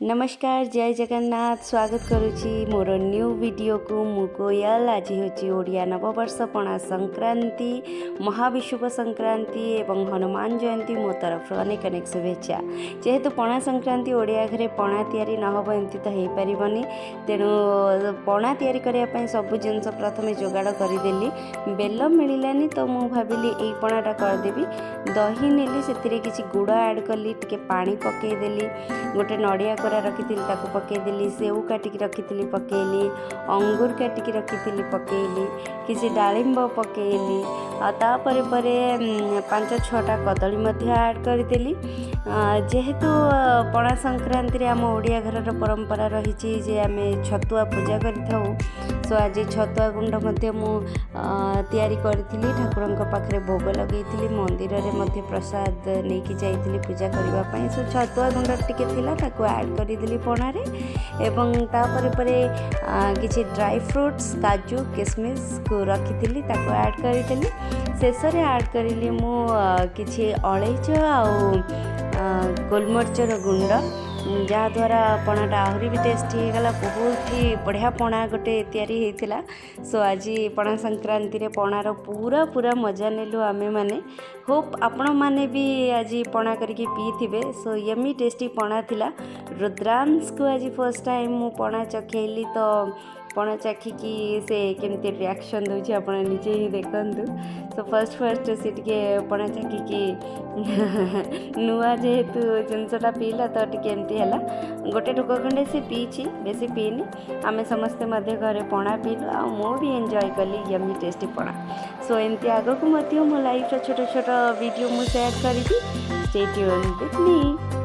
ନମସ୍କାର, ଜୟ ଜଗନ୍ନାଥ। ସ୍ୱାଗତ କରୁଛି ମୋର ନ୍ୟୁ ଭିଡ଼ିଓକୁ। ମୁଁ କୋୟଲ। ଆଜି ହେଉଛି ଓଡ଼ିଆ ନବବର୍ଷ, ପଣା ସଂକ୍ରାନ୍ତି, ମହାବିଷୁବ ସଂକ୍ରାନ୍ତି ଏବଂ ହନୁମାନ ଜୟନ୍ତୀ। ମୋ ତରଫରୁ ଅନେକ ଅନେକ ଶୁଭେଚ୍ଛା। ଯେହେତୁ ପଣା ସଂକ୍ରାନ୍ତି, ଓଡ଼ିଆ ଘରେ ପଣା ତିଆରି ନ ହେବ ଏମିତି ତ ହେଇପାରିବନି। ତେଣୁ ପଣା ତିଆରି କରିବା ପାଇଁ ସବୁ ଜିନିଷ ପ୍ରଥମେ ଯୋଗାଡ଼ କରିଦେଲି। ବେଲ ମିଳିଲାନି ତ ମୁଁ ଭାବିଲି ଏଇ ପଣାଟା କରିଦେବି। ଦହି ନେଲି, ସେଥିରେ କିଛି ଗୁଡ଼ ଆଡ଼୍ କଲି, ଟିକେ ପାଣି ପକାଇଦେଲି। ଗୋଟେ ନଡ଼ିଆ କୋରା ରଖିଥିଲି, ତାକୁ ପକାଇଦେଲି। ସେଉ କାଟିକି ରଖିଥିଲି, ପକାଇଲି। ଅଙ୍ଗୁର କାଟିକି ରଖିଥିଲି, ପକାଇଲି। କିଛି ଡାଳିମ୍ବ ପକାଇଲି ଆଉ ତାପରେ ପରେ ପାଞ୍ଚ ଛଅଟା କଦଳୀ ମଧ୍ୟ ଆଡ଼୍ କରିଦେଲି। ଯେହେତୁ ପଣା ସଂକ୍ରାନ୍ତିରେ ଆମ ଓଡ଼ିଆ ଘରର ପରମ୍ପରା ରହିଛି ଯେ ଆମେ ଛତୁଆ ପୂଜା କରିଥାଉ, ସୋ ଆଜି ଛତୁଆ ଗୁଣ୍ଡ ମଧ୍ୟ ମୁଁ ତିଆରି କରିଥିଲି। ଠାକୁରଙ୍କ ପାଖରେ ଭୋଗ ଲଗେଇଥିଲି, ମନ୍ଦିରରେ ମଧ୍ୟ ପ୍ରସାଦ ନେଇକି ଯାଇଥିଲି ପୂଜା କରିବା ପାଇଁ। ସୋ ଛତୁଆ ଗୁଣ୍ଡ ଟିକେ ଥିଲା, ତାକୁ ଆଡ଼୍ କରିଦେଲି ପଣାରେ ଏବଂ ତାପରେ ପରେ କିଛି ଡ୍ରାଇ ଫ୍ରୁଟ୍ସ, କାଜୁ, କିସମିସକୁ ରଖିଥିଲି, ତାକୁ ଆଡ଼୍ କରିଦେଲି। ଶେଷରେ ଆଡ଼୍ କରିଲି ମୁଁ କିଛି ଅଳେଇଚ ଆଉ ଗୋଲମରିଚର ଗୁଣ୍ଡ, ଯାହାଦ୍ୱାରା ପଣାଟା ଆହୁରି ବି ଟେଷ୍ଟି ହେଇଗଲା। ବହୁତ ହି ବଢ଼ିଆ ପଣା ଗୋଟେ ତିଆରି ହେଇଥିଲା। ସୋ ଆଜି ପଣା ସଂକ୍ରାନ୍ତିରେ ପଣାର ପୁରା ପୁରା ମଜା ନେଲୁ ଆମେମାନେ। ହୋପ୍ ଆପଣମାନେ ବି ଆଜି ପଣା କରିକି ପିଇଥିବେ। ସୋ ୟମି ଟେଷ୍ଟି ପଣା ଥିଲା। ରୁଦ୍ରାଂଶକୁ ଆଜି ଫାର୍ଷ୍ଟ ଟାଇମ୍ ମୁଁ ପଣା ଚଖେଇଲି, ତ ପଣା ଚାଖିକି ସେ କେମିତି ରିଆକ୍ସନ୍ ଦେଉଛି, ଆପଣ ନିଜେ ହିଁ ଦେଖନ୍ତୁ। ସୋ ଫାର୍ଷ୍ଟ ଫାର୍ଷ୍ଟ ସେ ଟିକେ ପଣା ଚାଖିକି, ନୂଆ ଯେହେତୁ ଜିନିଷଟା ପିଇଲା, ତ ଟିକେ ଏମିତି ହେଲା। ଗୋଟେ ଢୋକ ଖଣ୍ଡେ ସେ ପିଇଛି, ବେଶୀ ପିଇନି। ଆମେ ସମସ୍ତେ ମଧ୍ୟ ଘରେ ପଣା ପିଇଲୁ ଆଉ ମୁଁ ବି ଏନ୍ଜୟ କଲି ୟମି ଟେଷ୍ଟି ପଣା। ସୋ ଏମିତି ଆଗକୁ ମଧ୍ୟ ମୋ ଲାଇଫ୍ର ଛୋଟ ଛୋଟ ଭିଡ଼ିଓ ମୁଁ ସେୟାର କରିବି। Stay tuned with me.